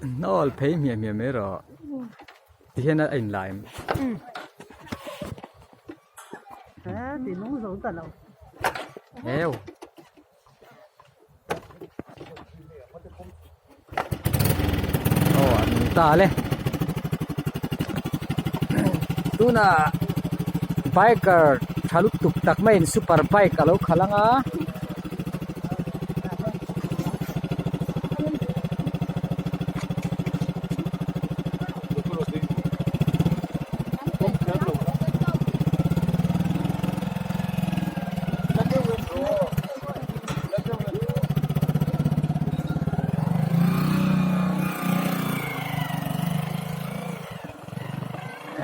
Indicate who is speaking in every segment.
Speaker 1: Hnawl phei hmiah hmiah mai rawh. Tihian a inla em? Heu. Aw a nung ta le. Tuna biker tha lutuk tak maiin super bike a lo khalh ang a.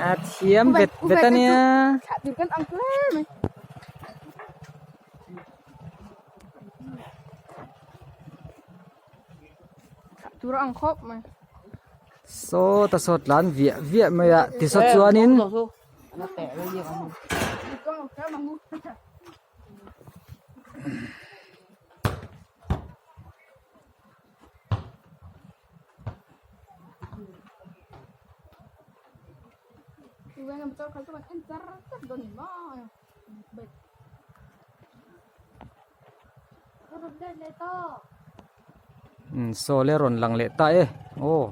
Speaker 1: A thiam vet vet a nia. Saw ta saw tlan viah viah mai a tisaw chuanin. Saw le rawn lang leh ta e aw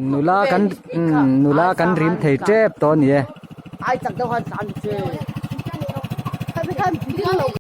Speaker 1: nula kan nula kan rim thei tep tawh a ni e.